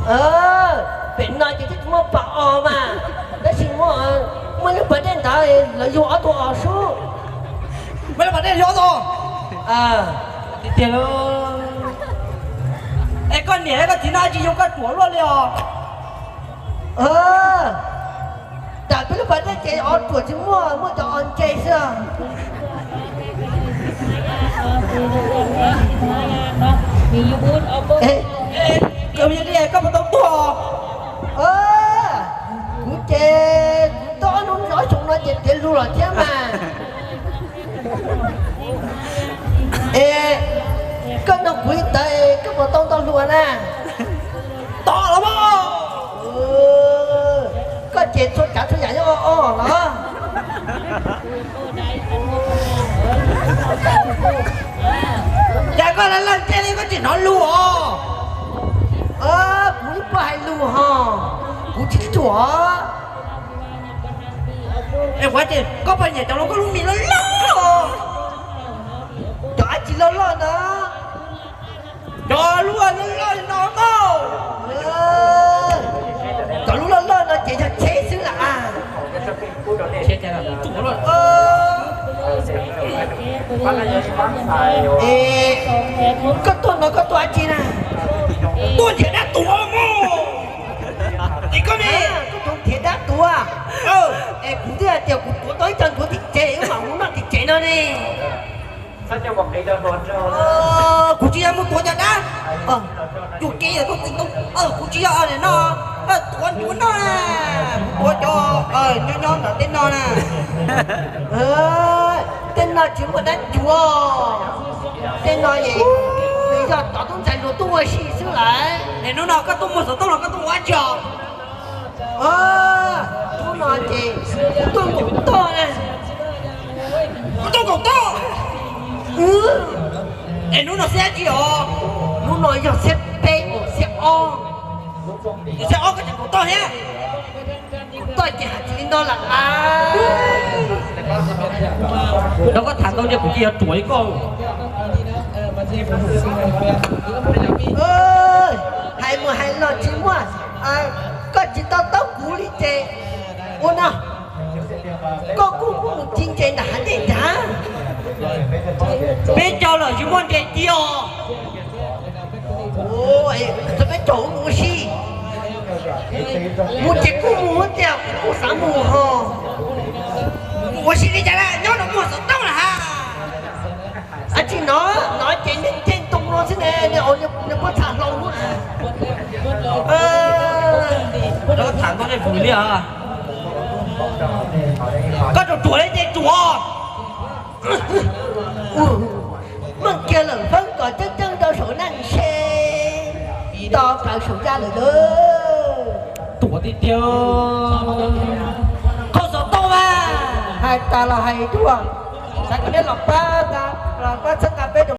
Pem no ces twb tsis muaj pas os mas, tab sis muaj, muaj lub pas dej ntawd lawv yug ob tug os sub. Muaj lub pas dej yug ob tug. Tiag tiag. Es koj niam koj txiv no tsis yug koj ruam luaj li os. Tam peb lub pas dej ces os ruam tsis muaj, muaj cov os ntse xwb. Koj yog li koj puas tau tuag? Kuv ces kuv tuag ob hnub ob xyoo no ces tiav lug lawm thiab mas. Es koj nug kuv li ntawd koj puas tau ntau hluas na? Tau los mas. Koj ces txhua tsav txhua yam yeej o o los. Cas koj laj laj ntsej li koj tsis hnov lus os? Kuv ib puag hais lus ho, kuv tsis ruam. Es ua cas koj poj niam cov lus koj lub mis loj loj? Cov dab tsi loj loj no? Cov lub loj loj no mas. Cov lub loj loj no ces yog tsheb xwb las. Es koj tuaj no koj tuaj dab tsi na? Tuaj nrhiav dab tuag mog. Es koj ne? Koj tuaj nrhiav dab tuag. Es kuv twb hais tias kuv tuav tau ib co ntsuav tim tsev wb mam mus noj tim tsev no ne. Kuv tsis yog mus tuav cov dab. Yus kev yog tuaj txi tau. Kuv tsis yog no, tuav ntsuav noj na. Kuv tuav cov nyob nyob ntawm tej no na. Tej no tsis muaj dab ntsuav. Tej no es yog tov tub ntxhais hluas tuaj ua si xwb lawm. Es hnub no koj tuaj muag xov tooj los koj tuaj ua dab tsi os? Hnub no ces kuv tuaj nkaum toj na. Kuv tuaj nkaum toj. Es hnub no xiab dab tsi os? Hnub no yog xiab peb, xiab ob. Xiab ob koj tseem nkaum toj thiab. Nkaum toj ces hais tsis li no lawm a. Rau koj tham ntau ces kuv cia li yuav ruam li koj. Hais mus hais los tsis muaj, koj tsis to taub kuv li ces ua no, koj kuj muab mus ci ntses nram hav ntej ntag. Peb caug lawm tsis muaj ntses ci os. Txog peb caug mus ua si. Mus ces kuj mus tiag, kuv kuj xav mus ho. Mus ua si li cas na, nyob no muag xov tooj na ha. Ab tsis no, no ces neeg nce ntoo no xwb ne, nws puab txha hlau. Tham koj nej vwm li os. Koj ruam ruam li ces ruam. Meej kiag lawm fab kom ceeb ceeb rau saum neej se, to plaws saum zaj lawm lawm. Tuam tiag tiag. Qhau xov tooj mas. Hais tas los hais dua, xav kom nej los pab, los pab txhawb nqa peb.